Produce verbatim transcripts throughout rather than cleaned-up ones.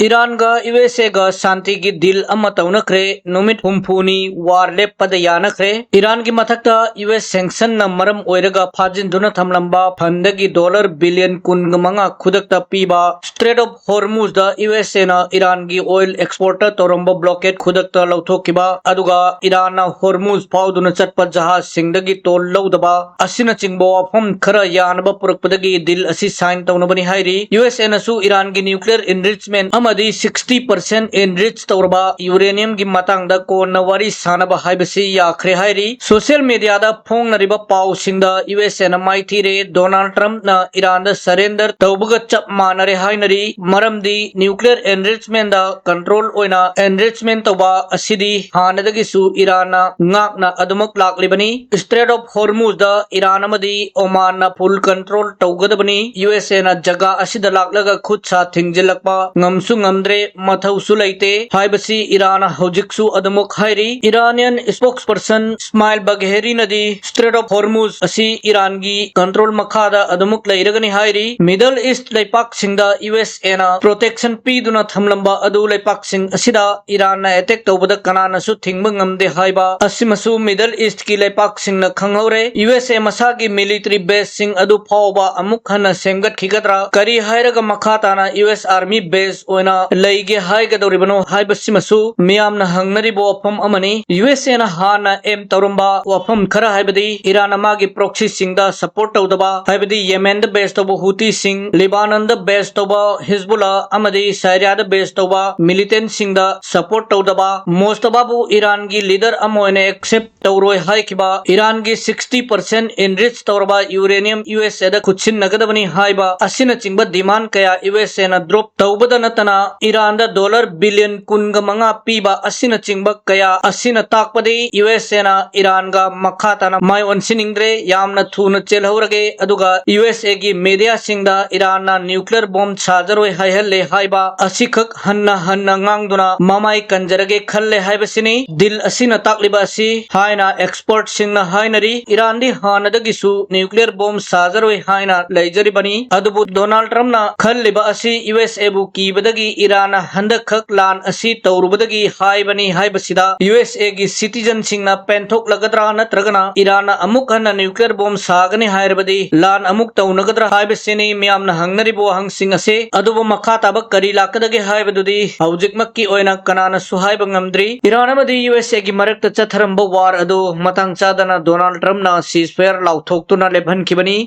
ꯏꯔꯥꯟꯒ U S ꯑꯦꯒ ꯁꯥꯟꯇꯤꯒꯤ ꯗꯤꯜ ꯑꯃ ꯇꯧꯅꯈ꯭ꯔꯦ꯫ ꯅꯨꯃꯤꯠ ꯍꯨꯝꯐꯨꯅꯤ ꯋꯥꯔ ꯂꯦꯞꯄꯗ ꯌꯥꯅꯈ꯭ꯔꯦ꯫ ꯏꯔꯥꯟꯒꯤ ꯃꯊꯛꯇ ꯌꯨ ꯑꯦꯁ ꯁꯦꯡꯁꯟꯅ ꯃꯔꯝ ꯑꯣꯏꯔꯒ ꯐꯥꯖꯤꯟꯗꯨꯅ ꯊꯝꯂꯝꯕ ꯐꯟꯗꯒꯤ ꯗꯣꯂꯔ ꯕꯤꯂꯤꯌꯟ ꯀꯨꯟꯒ ꯃꯉꯥ ꯈꯨꯗꯛꯇ ꯄꯤꯕ, ꯁ꯭ꯇ꯭ꯔꯦꯠ ꯑꯣꯐ ꯍꯣꯔꯃꯨꯖꯗ ꯌꯨ ꯑꯦꯁ ꯑꯦꯅ ꯏꯔꯥꯟꯒꯤ ꯑꯣꯏꯜ ꯑꯦꯛꯁꯄꯣꯔꯠꯇ ꯇꯧꯔꯝꯕ ꯕ꯭ꯂꯣꯀꯦꯠ ꯈꯨꯗꯛꯇ ꯂꯧꯊꯣꯛꯈꯤꯕ, ꯑꯗꯨꯒ ꯏꯔꯥꯟꯅ ꯍꯣꯔꯃꯨꯖ ꯐꯥꯎꯗꯨꯅ ꯆꯠꯄ ꯖꯍꯥꯖꯁꯤꯡꯗꯒꯤ ꯇꯣꯜ ꯂꯧꯗꯕ ꯑꯁꯤꯅꯆꯤꯡꯕ ꯋꯥꯐꯝ ꯈꯔ ꯌꯥꯅꯕ ꯄꯨꯔꯛꯄꯗꯒꯤ ꯗꯤꯜ ꯑꯁꯤ ꯁꯥꯏꯟ ꯇꯧꯅꯕꯅꯤ ꯍꯥꯏꯔꯤ꯫ ꯌꯨ ꯑꯦꯁ ꯑꯦꯅꯁꯨ ꯏꯔꯥꯟꯒꯤ ꯅ꯭ꯌꯨꯀ꯭ꯂꯤꯌꯔ ꯏꯟꯔꯤꯆꯃꯦꯟ ꯑꯃꯗꯤ ꯁꯤꯛꯁꯇꯤ ꯄꯔꯁꯦꯟ ꯏꯟꯔꯤꯆ ꯇꯧꯔꯕ ꯌꯨꯔꯦꯅꯤꯌꯝꯒꯤ ꯃꯇꯥꯡꯗ ꯀꯣꯟꯅ ꯋꯥꯔꯤ ꯁꯥꯅꯕ ꯍꯥꯏꯕꯁꯤ ꯌꯥꯈ꯭ꯔꯦ ꯍꯥꯏꯔꯤ꯫ ꯁꯣꯁꯤꯌꯦꯜ ꯃꯤꯗꯤꯌꯥꯗ ꯐꯣꯡꯅꯔꯤꯕ ꯄꯥꯎꯁꯤꯡꯗ ꯌꯨ ꯑꯦꯁ ꯑꯦꯅ ꯃꯥꯏꯊꯤꯔꯦ꯫ ꯗꯣꯅꯥꯜꯗ ꯇ꯭ꯔꯝꯞꯅ ꯏꯔꯥꯟꯗ ꯁꯔꯦꯟꯗꯔ ꯇꯧꯕꯒ ꯆꯞ ꯃꯥꯟꯅꯔꯦ ꯍꯥꯏꯅꯔꯤ, ꯃꯔꯝꯗꯤ ꯅ꯭ꯌꯨꯀ꯭ꯂꯤꯌꯔ ꯏꯟꯔꯤꯆꯃꯦꯟꯗ ꯀꯟꯇ꯭ꯔꯣꯜ ꯑꯣꯏꯅ ꯏꯟꯔꯤꯆꯃꯦꯟ ꯇꯧꯕ ꯑꯁꯤꯗꯤ ꯍꯥꯟꯅꯗꯒꯤꯁꯨ ꯏꯔꯥꯟꯅ ꯉꯥꯛꯅ ꯑꯗꯨꯃꯛ ꯂꯥꯛꯂꯤꯕꯅꯤ꯫ ꯁ꯭ꯇ꯭ꯔꯦꯠ ꯑꯣꯐ ꯍꯣꯔꯃꯨꯖꯗ ꯏꯔꯥꯟ ꯑꯃꯗꯤ ꯑꯣꯃꯥꯟꯅ ꯐꯨꯜ ꯀꯟꯇ꯭ꯔꯣꯜ ꯇꯧꯒꯗꯕꯅꯤ꯫ ꯌꯨ ꯑꯦꯁ ꯑꯦꯅ ꯖꯒꯥ ꯑꯁꯤꯗ ꯂꯥꯛꯂꯒ ꯈꯨꯠ ꯁꯥ ꯊꯤꯡꯖꯤꯜꯂꯛꯄ ꯉꯝꯁꯨ ꯉꯝꯗ꯭ꯔꯦ, ꯃꯊꯧꯁꯨ ꯂꯩꯇꯦ ꯍꯥꯏꯕꯁꯤ ꯏꯔꯥꯟꯅ ꯍꯧꯖꯤꯛꯁꯨ ꯑꯗꯨꯃꯛ ꯍꯥꯏꯔꯤ꯫ ꯏꯔꯥꯅꯤꯌꯟ ꯁ꯭ꯄꯣꯛꯁ ꯄꯔꯁꯟ ꯁ꯭ꯃꯥꯏꯜ ꯕꯒꯍꯦꯔꯤꯅꯗꯤ ꯁ꯭ꯇ꯭ꯔꯦꯠ ꯑꯣꯐ ꯍꯣꯔꯃꯨꯖ ꯑꯁꯤ ꯏꯔꯥꯟꯒꯤ ꯀꯟꯇ꯭ꯔꯣꯜ ꯃꯈꯥꯗ ꯑꯗꯨꯃꯛ ꯂꯩꯔꯒꯅꯤ ꯍꯥꯏꯔꯤ꯫ ꯃꯤꯗꯜ ꯏꯁ꯭ꯠ ꯂꯩꯄꯥꯛꯁꯤꯡꯗ ꯌꯨ ꯑꯦꯁ ꯑꯦꯅ ꯄ꯭ꯔꯣꯇꯦꯛꯁꯟ ꯄꯤꯗꯨꯅ ꯊꯝꯂꯝꯕ ꯑꯗꯨ ꯂꯩꯄꯥꯛꯁꯤꯡ ꯑꯁꯤꯗ ꯏꯔꯥꯟꯅ ꯑꯦꯇꯦꯛ ꯇꯧꯕꯗ ꯀꯅꯥꯅꯁꯨ ꯊꯤꯡꯕ ꯉꯝꯗꯦ ꯍꯥꯏꯕ ꯑꯁꯤꯃꯁꯨ ꯃꯤꯗꯜ ꯏꯁ꯭ꯠꯀꯤ ꯂꯩꯄꯥꯛꯁꯤꯡꯅ ꯈꯪꯍꯧꯔꯦ꯫ ꯌꯨ ꯑꯦꯁ ꯑꯦ ꯃꯁꯥꯒꯤ ꯃꯤꯂꯤꯇꯔꯤ ꯕꯦꯁꯁꯤꯡ ꯑꯗꯨ ꯐꯥꯎꯕ ꯑꯃꯨꯛ ꯍꯟꯅ ꯁꯦꯝꯒꯠꯈꯤꯒꯗ꯭ꯔꯥ, ꯀꯔꯤ ꯍꯥꯏꯔꯒ ꯃꯈꯥ ꯇꯥꯅ ꯌꯨ ꯑꯦꯁ ꯑꯥꯔꯃꯤ ꯕꯦꯁ ꯑꯣꯏꯅ ꯂꯩꯒꯦ ꯍꯥꯏꯒꯗꯧꯔꯤꯕꯅꯣ ꯍꯥꯏꯕꯁꯤꯃꯁꯨ ꯃꯤꯌꯥꯝꯅ ꯍꯪꯅꯔꯤꯕ ꯋꯥꯐꯝ ꯑꯃꯅꯤ꯫ ꯌꯨ ꯑꯦꯁ ꯑꯦꯅ ꯍꯥꯟꯅ ꯑꯦꯝ ꯇꯧꯔꯝꯕ ꯋꯥꯐꯝ ꯈꯔ ꯍꯥꯏꯕꯗꯤ ꯏꯔꯥꯟꯅ ꯃꯥꯒꯤ ꯄ꯭ꯔꯣꯛꯁꯤꯁꯤꯡꯗ ꯁꯄꯣꯔꯠ ꯇꯧꯗꯕ, ꯍꯥꯏꯕꯗꯤ ꯌꯦꯃꯦꯟꯗ ꯕꯦꯁ ꯇꯧꯕ ꯍꯨꯇꯤꯁꯤꯡ, ꯂꯤꯕꯥꯅꯟꯗ ꯕꯦꯁ ꯇꯧꯕ ꯍꯤꯖꯕꯨꯜꯂꯥ ꯑꯃꯗꯤ ꯁꯥꯏꯔꯤꯌꯥꯗ ꯕꯦꯁ ꯇꯧꯕ ꯃꯤꯂꯤꯇꯦꯟꯠꯁꯤꯡꯗ ꯁꯄꯣꯔꯠ ꯇꯧꯗꯕ, ꯃꯣꯁꯇꯕꯥꯕꯨ ꯏꯔꯥꯟꯒꯤ ꯂꯤꯗꯔ ꯑꯃ ꯑꯣꯏꯅ ꯑꯦꯛꯁꯦꯞ ꯇꯧꯔꯣꯏ ꯍꯥꯏꯈꯤꯕ, ꯏꯔꯥꯟꯒꯤ ꯁꯤꯛꯁꯇꯤ ꯄꯔꯁꯦꯟ ꯏꯟꯔꯤꯆ ꯇꯧꯔꯕ ꯌꯨꯔꯦꯅꯤꯌꯝ ꯌꯨ ꯑꯦꯁ ꯑꯦꯗ ꯈꯨꯠꯁꯤꯟꯅꯒꯗꯕꯅꯤ ꯍꯥꯏꯕ ꯑꯁꯤꯅꯆꯤꯡꯕ ꯗꯤꯃꯥꯟ ꯀꯌꯥ ꯌꯨ ꯑꯦꯁ ꯑꯦꯅ ꯗ꯭ꯔꯣꯞ ꯇꯧꯕꯗ ꯅꯠꯇꯅ ꯏꯔꯥꯟꯗ ꯗꯣꯂꯔ ꯕꯤꯂꯤꯌꯟ ꯀꯨꯟꯒ ꯃꯉꯥ ꯄꯤꯕ ꯑꯁꯤꯅꯆꯤꯡꯕ ꯀꯌꯥ ꯑꯁꯤꯅ ꯇꯥꯛꯄꯗꯤ ꯌꯨ ꯑꯦꯁ ꯑꯦꯅ ꯏꯔꯥꯟꯒ ꯃꯈꯥ ꯇꯥꯅ ꯃꯥꯏ ꯑꯣꯟꯁꯤꯟꯅꯤꯡꯗ꯭ꯔꯦ, ꯌꯥꯝꯅ ꯊꯨꯅ ꯆꯦꯜꯍꯧꯔꯒꯦ, ꯑꯗꯨꯒ ꯌꯨ ꯑꯦꯁ ꯑꯦꯒꯤ ꯃꯦꯗꯤꯌꯥꯁꯤꯡꯗ ꯏꯔꯥꯟꯅ ꯅ꯭ꯌꯨꯀ꯭ꯂꯤꯌꯔ ꯕꯣꯝ ꯁꯥꯖꯔꯣꯏ ꯍꯥꯏꯍꯜꯂꯦ ꯍꯥꯏꯕ ꯑꯁꯤꯈꯛ ꯍꯟꯅ ꯍꯟꯅ ꯉꯥꯡꯗꯨꯅ ꯃꯃꯥꯏ ꯀꯟꯖꯔꯒꯦ ꯈꯜꯂꯦ ꯍꯥꯏꯕꯁꯤꯅꯤ꯫ ꯗꯤꯜ ꯑꯁꯤꯅ ꯇꯥꯛꯂꯤꯕ ꯑꯁꯤ ꯍꯥꯏꯅ ꯑꯦꯛꯁꯄꯔꯠꯁꯤꯡꯅ ꯍꯥꯏꯅꯔꯤ꯫ ꯏꯔꯥꯟꯗꯤ ꯍꯥꯟꯅꯗꯒꯤꯁꯨ ꯅ꯭ꯌꯨꯀ꯭ꯂꯤꯌꯔ ꯕꯣꯝ ꯁꯥꯖꯔꯣꯏ ꯍꯥꯏꯅ ꯂꯩꯖꯔꯤꯕꯅꯤ, ꯑꯗꯨꯕꯨ ꯗꯣꯅꯥꯜꯗ ꯇ꯭ꯔꯝꯞꯅ ꯈꯜꯂꯤꯕ ꯑꯁꯤ ꯌꯨ ꯑꯦꯁ ꯑꯦꯕꯨ ꯀꯤꯕꯗꯒꯤ ꯏꯔꯥꯟꯅ ꯍꯟꯗꯛꯈꯛ ꯂꯥꯟ ꯑꯁꯤ ꯇꯧꯔꯨꯕꯗꯒꯤ ꯍꯥꯏꯕꯅꯤ ꯍꯥꯏꯕꯁꯤꯗ ꯌꯨ ꯑꯦꯁ ꯑꯦꯒꯤ citizenꯁꯤꯡꯅ ꯄꯦꯟꯊꯣꯛꯂꯒꯗ꯭ꯔꯥ ꯅꯠꯇ꯭ꯔꯒꯅ ꯏꯔꯥꯟꯅ ꯑꯃꯨꯛ ꯍꯟꯅ nuclear bomb ꯁꯥꯒꯅꯤ ꯍꯥꯏꯔꯕꯗꯤ ꯂꯥꯟ ꯑꯃꯨꯛ ꯇꯧꯅꯒꯗ꯭ꯔꯥ ꯍꯥꯏꯕꯁꯤꯅꯤ ꯃꯤꯌꯥꯝꯅ ꯍꯪꯅꯔꯤꯕ ꯋꯥꯍꯪꯁꯤꯡ ꯑꯁꯤ꯫ ꯑꯗꯨꯕꯨ ꯃꯈꯥ ꯇꯥꯕ ꯀꯔꯤ ꯂꯥꯛꯀꯗꯒꯦ ꯍꯥꯏꯕꯗꯨꯗꯤ ꯍꯧꯖꯤꯛꯃꯛꯀꯤ ꯑꯣꯏꯅ ꯀꯅꯥꯅꯁꯨ ꯍꯥꯏꯕ ꯉꯝꯗ꯭ꯔꯤ꯫ ꯏꯔꯥꯟ ꯑꯃꯗꯤ ꯌꯨ ꯑꯦꯁ ꯑꯦꯒꯤ ꯃꯔꯛꯇ ꯆꯠꯊꯔꯝꯕ war ꯑꯗꯨ ꯃꯇꯥꯡ ꯆꯥꯗꯅ ꯗꯣꯅꯥꯜꯗ ꯇ꯭ꯔꯝꯞꯅ ceasefire ꯂꯥꯎꯊꯣꯛꯇꯨꯅ ꯂꯦꯞꯍꯟꯈꯤꯕꯅꯤ꯫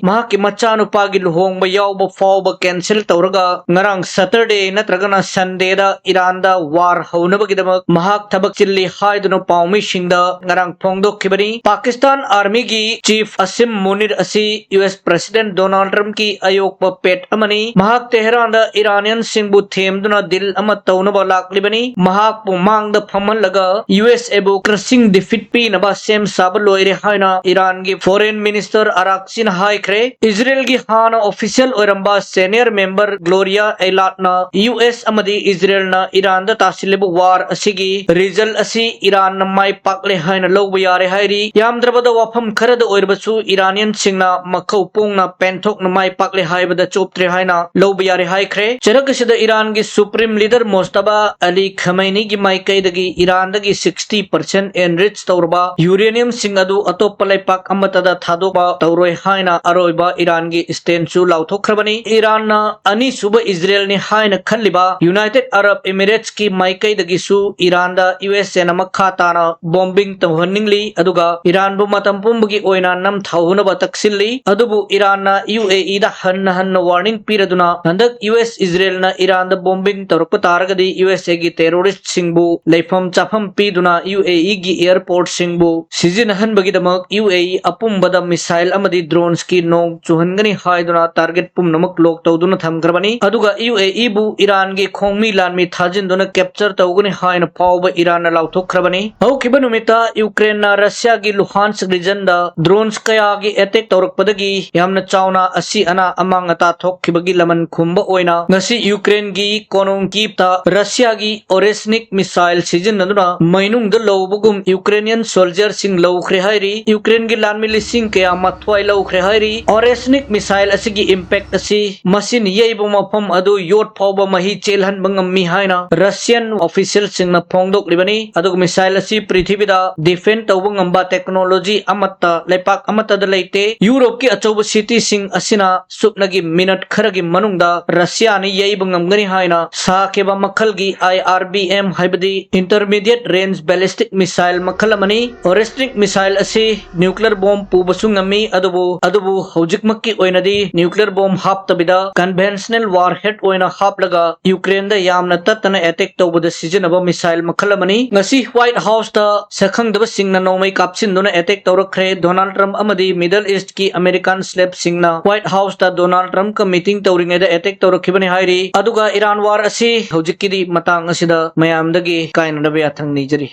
ꯃꯍꯥꯛꯀꯤ ꯃꯆꯥꯅꯨꯄꯥꯒꯤ ꯂꯨꯍꯣꯡꯕ ꯌꯥꯎꯕ ꯐꯥꯎꯕ cancel ꯇꯧꯔꯒ ꯉꯔꯥꯡ Saturday ꯅꯠꯇ꯭ꯔꯒꯅ Sundayꯗ ꯏꯔꯥꯟꯗ war ꯍꯧꯅꯕꯒꯤꯗꯃꯛ ꯃꯍꯥꯛ ꯊꯕꯛ ꯆꯤꯜꯂꯤ ꯍꯥꯏꯗꯨꯅ ꯄꯥꯎꯃꯤꯁꯤꯡꯗ ꯉꯔꯥꯡ ꯐꯣꯡꯗꯣꯛꯈꯤꯕꯅꯤ꯫ ꯄꯥꯀꯤꯁꯇꯥꯟ Armyꯒꯤ chief ꯑꯁꯤꯝ ꯃꯨꯅꯤꯔ ꯑꯁꯤ ꯌꯨ ꯑꯦꯁ President ꯗꯣꯅꯥꯜꯗ ꯇ꯭ꯔꯝꯞꯀꯤ ꯑꯌꯣꯛꯄ pet ꯑꯃꯅꯤ꯫ ꯃꯍꯥꯛ ꯇꯦꯍꯔꯥꯟꯗ ꯏꯔꯥꯅꯤꯌꯟꯁꯤꯡꯕꯨ ꯊꯦꯝꯗꯨꯅ deal ꯑꯃ ꯇꯧꯅꯕ ꯂꯥꯛꯂꯤꯕꯅꯤ꯫ ꯃꯍꯥꯛꯄꯨ ꯃꯥꯡꯗ ꯐꯝꯍꯜꯂꯒ ꯌꯨ ꯑꯦꯁ ꯑꯦꯕꯨ crushing defeat ꯄꯤꯅꯕ ꯁꯦꯝ ꯁꯥꯕ ꯂꯣꯏꯔꯦ ꯍꯥꯏꯅ ꯏꯔꯥꯟꯒꯤ Foreign Minister ꯑꯔꯥꯛꯆꯤꯅ ꯍꯥꯏꯈ꯭ꯔꯦ꯫ ꯏꯖꯔꯦꯜꯒꯤ ꯍꯥꯟꯅ official ꯑꯣꯏꯔꯝꯕ senior member ꯒ꯭ꯂꯣꯔꯤꯌꯥ ꯑꯦꯂꯥꯠꯅ ꯌꯨ ꯑꯦꯁ ꯑꯃꯗꯤ ꯏꯖꯔꯦꯜꯅ ꯏꯔꯥꯟꯗ ꯇꯥꯁꯤꯜꯂꯤꯕ war ꯑꯁꯤꯒꯤ result ꯑꯁꯤ ꯏꯔꯥꯟꯅ ꯃꯥꯏ ꯄꯥꯛꯂꯦ ꯍꯥꯏꯅ ꯂꯧꯕ ꯌꯥꯔꯦ ꯍꯥꯏꯔꯤ꯫ ꯌꯥꯝꯗ꯭ꯔꯕꯗ ꯋꯥꯐꯝ ꯈꯔꯗ ꯑꯣꯏꯔꯕꯁꯨ ꯏꯔꯥꯅꯤꯌꯟꯁꯤꯡꯅ ꯃꯈꯧ ꯄꯣꯡꯅ ꯄꯦꯟꯊꯣꯛꯅ ꯃꯥꯏ ꯄꯥꯛꯂꯦ ꯍꯥꯏꯕꯗ ꯆꯣꯞꯇ꯭ꯔꯦ ꯍꯥꯏꯅ ꯂꯧꯕ ꯌꯥꯔꯦ ꯍꯥꯏꯈ꯭ꯔꯦ꯫ ꯆꯔꯛ ꯑꯁꯤꯗ ꯏꯔꯥꯟꯒꯤ Supreme Leader ꯃꯣꯁꯇꯕꯥ ꯑꯂꯤ ꯈꯃꯩꯅꯤꯒꯤ ꯃꯥꯏꯀꯩꯗꯒꯤ ꯏꯔꯥꯟꯗꯒꯤ sixty percent enrich ꯇꯧꯔꯕ uraniumꯁꯤꯡ ꯑꯗꯨ ꯑꯇꯣꯞꯄ ꯂꯩꯄꯥꯛ ꯑꯃꯠꯇꯗ ꯊꯥꯗꯣꯛꯄ ꯇꯧꯔꯣꯏ ꯍꯥꯏꯅ ꯑꯔꯣꯏꯕ ꯏꯔꯥꯟꯒꯤ standꯁꯨ ꯂꯥꯎꯊꯣꯛꯈ꯭ꯔꯕꯅꯤ꯫ ꯏꯔꯥꯟꯅ ꯑꯅꯤꯁꯨꯕ ꯏꯖꯔꯦꯜꯅꯤ ꯍꯥꯏꯅ ꯈꯜꯂꯤꯕ United Arab Emiratesꯀꯤ ꯃꯥꯏꯀꯩꯗꯒꯤꯁꯨ ꯏꯔꯥꯟꯗ ꯌꯨ ꯑꯦꯁ ꯑꯦꯅ ꯃꯈꯥ ꯇꯥꯅ bombing ꯇꯧꯍꯟꯅꯤꯡꯂꯤ, ꯑꯗꯨꯒ ꯏꯔꯥꯟꯕꯨ ꯃꯇꯝ ꯄꯨꯝꯕꯒꯤ ꯑꯣꯏꯅ ꯅꯝꯊꯍꯧꯅꯕ ꯇꯛꯁꯤꯜꯂꯤ꯫ ꯑꯗꯨꯕꯨ ꯏꯔꯥꯟꯅ ꯌꯨ ꯑꯦ ꯏꯗ ꯍꯟꯅ ꯍꯟꯅ warning ꯄꯤꯔꯗꯨꯅ ꯍꯟꯗꯛ ꯌꯨ ꯑꯦꯁ ꯏꯖꯔꯦꯜꯅ ꯏꯔꯥꯟꯗ bombing ꯇꯧꯔꯛꯄ ꯇꯥꯔꯒꯗꯤ ꯌꯨ ꯑꯦꯁ ꯑꯦꯒꯤ terroristꯁꯤꯡꯕꯨ ꯂꯩꯐꯝ ꯆꯥꯐꯝ ꯄꯤꯗꯨꯅ ꯌꯨ ꯑꯦ ꯏꯒꯤ airportꯁꯤꯡꯕꯨ ꯁꯤꯖꯤꯟꯅꯍꯟꯕꯒꯤꯗꯃꯛ ꯌꯨ ꯑꯦ ꯏ ꯑꯄꯨꯝꯕꯗ missile ꯑꯃꯗꯤ dronesꯀꯤ ꯅꯣꯡ ꯆꯨꯍꯟꯒꯅꯤ ꯍꯥꯏꯗꯨꯅ target ꯄꯨꯝꯅꯃꯛ lock ꯇꯧꯗꯨꯅ ꯊꯝꯈ꯭ꯔꯕꯅꯤ꯫ ꯑꯗꯨꯒ ꯌꯨ ꯑꯦ ꯏꯕꯨ ꯏꯔꯥꯟꯒꯤ ꯈꯣꯡꯃꯤ ꯂꯥꯟꯃꯤ ꯊꯥꯖꯤꯟꯗꯨꯅ capture ꯇꯧꯒꯅꯤ ꯍꯥꯏꯅ ꯐꯥꯎꯕ ꯏꯔꯥꯟꯅ ꯂꯥꯎꯊꯣꯛꯈ꯭ꯔꯕꯅꯤ꯫ ꯍꯧꯈꯤꯕ ꯅꯨꯃꯤꯠꯇ ꯌꯨꯀ꯭ꯔꯦꯟꯅ ꯔꯁꯤꯌꯥꯒꯤ Luhansk regionꯗ drones ꯀꯌꯥꯒꯤ attack ꯇꯧꯔꯛꯄꯗꯒꯤ ꯌꯥꯝꯅ ꯆꯥꯎꯅ ꯑꯁꯤ ꯑꯅꯥ ꯑꯃꯥꯡ ꯑꯇꯥ ꯊꯣꯛꯈꯤꯕꯒꯤ ꯂꯃꯟ ꯈꯨꯝꯕ ꯑꯣꯏꯅ ꯉꯁꯤ ꯌꯨꯀ꯭ꯔꯦꯟꯒꯤ ꯀꯣꯅꯨꯡ ꯀꯤꯞꯇ ꯔꯁꯤꯌꯥꯒꯤ Oreshnik missile ꯁꯤꯖꯤꯟꯅꯗꯨꯅ ꯃꯩꯅꯨꯡꯗ ꯂꯧꯕꯒꯨꯝ Ukrainian soldierꯁꯤꯡ ꯂꯧꯈ꯭ꯔꯦ ꯍꯥꯏꯔꯤ꯫ ꯌꯨꯀ꯭ꯔꯦꯟꯒꯤ ꯂꯥꯟꯃꯤ ꯂꯤꯁꯤꯡ ꯀꯌꯥ ꯃꯥꯊꯣꯏ ꯂꯧꯈ꯭ꯔꯦ ꯍꯥꯏꯔꯤ꯫ Oreshnik missile ꯑꯁꯤꯒꯤ impact ꯑꯁꯤ ꯃꯁꯤꯅ ꯌꯩꯕ ꯃꯐꯝ ꯑꯗꯨ ꯌꯣꯠ ꯐꯥꯎꯕ ꯃꯍꯤ ꯆꯦꯜꯍꯟꯕ ꯉꯝꯃꯤ ꯍꯥꯏꯅ Russian officialꯁꯤꯡꯅ ꯐꯣꯡꯗꯣꯛꯂꯤꯕꯅꯤ꯫ ꯑꯗꯨꯒ missile ꯑꯁꯤ ꯄ꯭ꯔꯤꯊꯤꯕꯤꯗ defend ꯇꯧꯕ ꯉꯝꯕ technology ꯑꯃꯠꯇ ꯂꯩꯄꯥꯛ ꯑꯃꯠꯇꯗ ꯂꯩꯇꯦ꯫ ꯌꯨꯔꯣꯞꯀꯤ ꯑꯆꯧꯕ cityꯁꯤꯡ ꯑꯁꯤꯅ ꯁꯨꯞꯅꯒꯤ minute ꯈꯔꯒꯤ ꯃꯅꯨꯡꯗ Russiaꯅ ꯌꯩꯕ ꯉꯝꯒꯅꯤ ꯍꯥꯏꯅ ꯁꯥꯈꯤꯕ ꯃꯈꯜꯒꯤ I R B M ꯍꯥꯏꯕꯗꯤ Intermediate Range Ballistic Missile ꯃꯈꯜ ꯑꯃꯅꯤ꯫ Ballistic missile ꯑꯁꯤ nuclear bomb ꯄꯨꯕꯁꯨ ꯉꯝꯃꯤ, ꯑꯗꯨꯕꯨ, ꯑꯗꯨꯕꯨ ꯍꯧꯖꯤꯛꯃꯛꯀꯤ ꯑꯣꯏꯅꯗꯤ nuclear bomb ꯍꯥꯞꯇꯕꯤꯗ conventional warhead ꯑꯣꯏꯅ ꯍꯥꯞꯂꯒ Ukraineꯗ ꯌꯥꯝꯅ ꯇꯠꯇꯅ attack ꯇꯧꯕꯗ ꯁꯤꯖꯤꯟꯅꯕ missile ꯃꯈꯜ ꯑꯃꯅꯤ꯫ ꯉꯁꯤ White Houseꯇ ꯁꯛꯈꯪꯗꯕꯁꯤꯡꯅ ꯅꯣꯡꯃꯩ ꯀꯥꯞꯁꯤꯟꯗꯨꯅ attack ꯇꯧꯔꯛꯈ꯭ꯔꯦ꯫ Donald Trump ꯑꯃꯗꯤ Middle Eastꯀꯤ American celebsꯁꯤꯡꯅ White Houseꯇ Donald Trumpꯀ meeting ꯇꯧꯔꯤꯉꯩꯗ attack ꯇꯧꯔꯛꯈꯤꯕꯅꯤ ꯍꯥꯏꯔꯤ꯫ ꯑꯗꯨꯒ Iran war ꯑꯁꯤ ꯍꯧꯖꯤꯛꯀꯤꯗꯤ ꯃꯇꯥꯡ ꯑꯁꯤꯗ ꯃꯌꯥꯝꯗꯒꯤ ꯀꯥꯏꯅꯅꯕ ꯌꯥꯊꯪ ꯅꯤꯖꯔꯤ꯫